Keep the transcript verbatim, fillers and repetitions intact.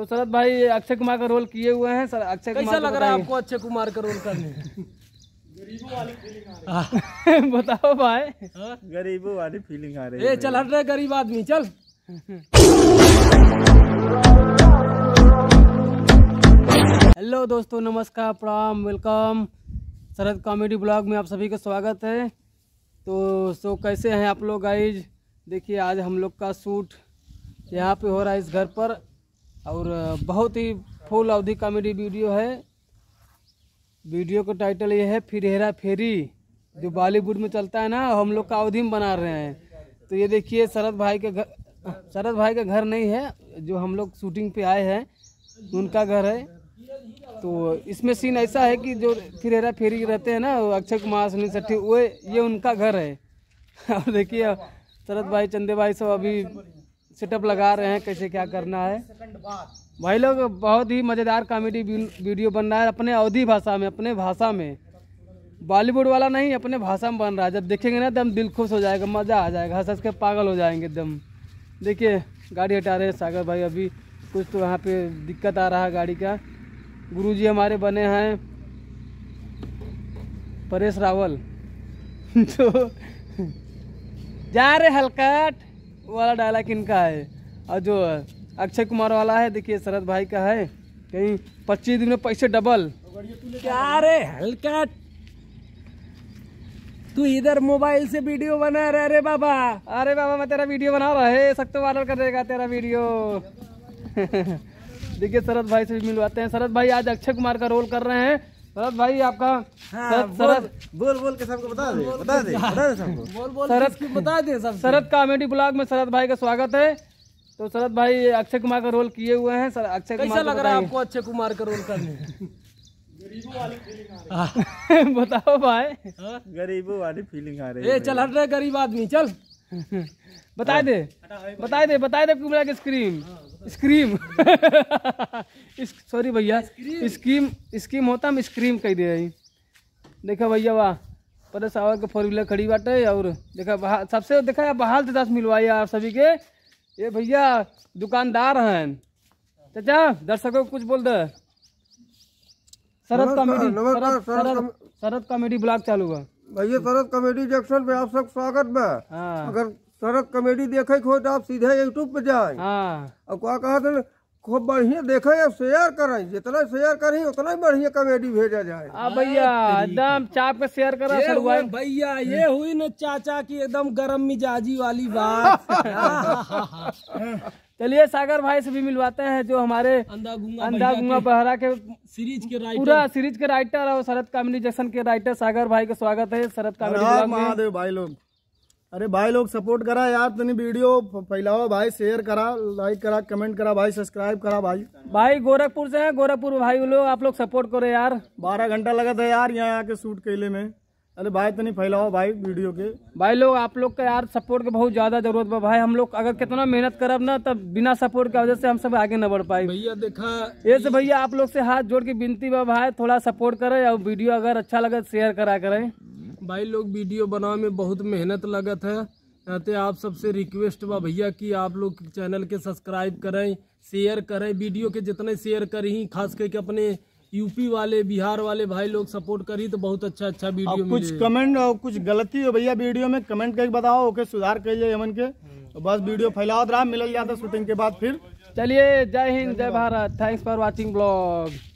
तो शरद भाई अक्षय कुमार का रोल किए हुए हैं सर। अक्षय कुमार कैसा लग रहा है आपको अक्षय कुमार का रोल करने? बताओ भाई। हाँ? गरीबों वाली फीलिंग आ रही है। चल हट रहे गरीब आदमी, चल। हेलो दोस्तों, नमस्कार, प्रणाम, वेलकम। शरद कॉमेडी ब्लॉग में आप सभी का स्वागत है। तो सो कैसे हैं आप लोग गाइज? देखिए, आज हम लोग का शूट यहाँ पे हो रहा है इस घर पर, और बहुत ही फुल अवधी कॉमेडी वीडियो है। वीडियो का टाइटल ये है फिर हेरा फेरी, जो बॉलीवुड में चलता है ना, हम लोग का अवधी में बना रहे हैं। तो ये देखिए, शरद भाई के घर, शरद भाई का घर नहीं है, जो हम लोग शूटिंग पे आए हैं उनका घर है। तो इसमें सीन ऐसा है कि जो फिर हेरा फेरी रहते हैं ना, वो अक्षय कुमार, सुनील शेट्टी, वो ये उनका घर है। और देखिए, शरद भाई, चंदे भाई सब अभी सेटअप लगा रहे हैं, कैसे क्या करना है। भाई लोग, बहुत ही मज़ेदार कॉमेडी वी-, वीडियो बन रहा है अपने अवधी भाषा में, अपने भाषा में। बॉलीवुड वाला नहीं, अपने भाषा में बन रहा है। जब देखेंगे ना, एकदम दिल खुश हो जाएगा, मज़ा आ जाएगा, हंस हंस के पागल हो जाएंगे एकदम। देखिए, गाड़ी हटा रहे हैं सागर भाई, अभी कुछ तो यहाँ पे दिक्कत आ रहा है गाड़ी का। गुरुजी हमारे बने हैं परेश रावल। तो जा रे हलकट वाला डायलॉग इनका है। और जो अक्षय कुमार वाला है, देखिए, शरद भाई का है, कहीं पच्चीस दिन में पैसे डबल। क्या रे हलकट, तू इधर मोबाइल से वीडियो बना रहा रे बाबा। अरे बाबा, मैं तेरा वीडियो बना रहा है, सख्त वायरल कर देगा तेरा वीडियो। देखिए, शरद भाई से भी मिलवाते हैं। शरद भाई आज अक्षय कुमार का रोल कर रहे हैं। शरद भाई, आपका हाँ, शरद, बोल, शरद बोल बोल के सबको बता दे, बता दे, बता दे सबको। बोल बोल शरद, किसकी बता दे सबको। शरद कॉमेडी ब्लॉग में शरद भाई का स्वागत है। तो शरद भाई अक्षय कुमार का रोल किए हुए हैं। सर, अक्षय कैसा कुमार को लग रहा है बताइए। आपको अक्षय कुमार का रोल करने? बताओ भाई। हाँ? गरीबों वाली फीलिंग आ रही ए, है चल भाई। हट रहे गरीब आदमी, चल। बताए दे, बताए दे, बताए दे, कुबड़ा के स्क्रीम, स्क्रीम। इस, सॉरी भैया, स्क्रीम। स्कीम, स्कीम होता, हम स्क्रीम कह दे। देखा भैया, वाह, परेश रावल के फोर व्हीलर खड़ी बाटे। और देखा, बहा-, सबसे देखा, बहाल से दस मिलवाई आप सभी के। ये भैया दुकानदार हैं। चाचा, दर्शकों को कुछ बोल दे। शरद नमस्कार, कॉमेडी, नमस्कार, शरद, शरद शरद, कॉम- शरद कॉमेडी ब्लॉग चालू बा। भैया, शरद कॉमेडी जंक्शन पे आप सब स्वागत बा। हाँ। अगर शरद कॉमेडी देखे के हो तो आप सीधे YouTube पे जाए। हाँ। और का कहा थे, खूब बढ़िया देखे और शेयर करें, जितना शेयर करें उतना ही बढ़िया कॉमेडी भेजा जाए। आ भैया, एकदम चाप के शेयर करा ये सड़ुआइन। हुए भैया, ये हुई न चाचा की एकदम गरम मिजाजी वाली बात। चलिए, सागर भाई से भी मिलवाते हैं, जो हमारे अंधा गूंगा अंधा भैया गूंगा के बहरा के सीरीज के राइटर। पूरा सीरीज के राइटर और शरद कॉमेडी जंक्शन के राइटर सागर भाई का स्वागत है शरद कॉमेडी हर हर ब्लॉग में। महादेव भाई लोग। अरे भाई लोग, सपोर्ट करा यार, तनी वीडियो फ-, फैलावा भाई, शेयर करा, लाइक करा, कमेंट करा भाई, सब्सक्राइब करा भाई। भाई गोरखपुर से हैं, गोरखपुर भाई लोग, आप लोग सपोर्ट करो यार। बारह घंटा लगत है यार यहाँ आके शूट कैले में। अरे भाई, तनी फैलावा भाई वीडियो के। भाई लोग, आप लोग का यार सपोर्ट के बहुत ज्यादा जरूरत बा भाई। हम लोग अगर कितना मेहनत करब ना, तब बिना सपोर्ट के वजह से हम सब आगे न बढ़ पाए। भैया देखा, ये से भैया, आप लोग से हाथ जोड़ के विनती बा भाई, थोड़ा सपोर्ट करें और वीडियो अगर अच्छा लगे, शेयर करा करें। भाई लोग, वीडियो बनावे में बहुत मेहनत लगत है, नाते आप सबसे रिक्वेस्ट बा भैया कि आप लोग चैनल के सब्सक्राइब करें, शेयर करें। वीडियो के जितने शेयर करी, खास करके अपने यूपी वाले, बिहार वाले भाई लोग सपोर्ट करी तो बहुत अच्छा अच्छा और वीडियो कुछ मिले। कमेंट और कुछ गलती हो भैया वीडियो में, कमेंट करके बताओ, ओके सुधार कर जाए हमन के। तो बस वीडियो फैलावत रहा, मिलल जाता शूटिंग के बाद फिर। चलिए, जय हिंद, जय भारत, thanks for watching vlog।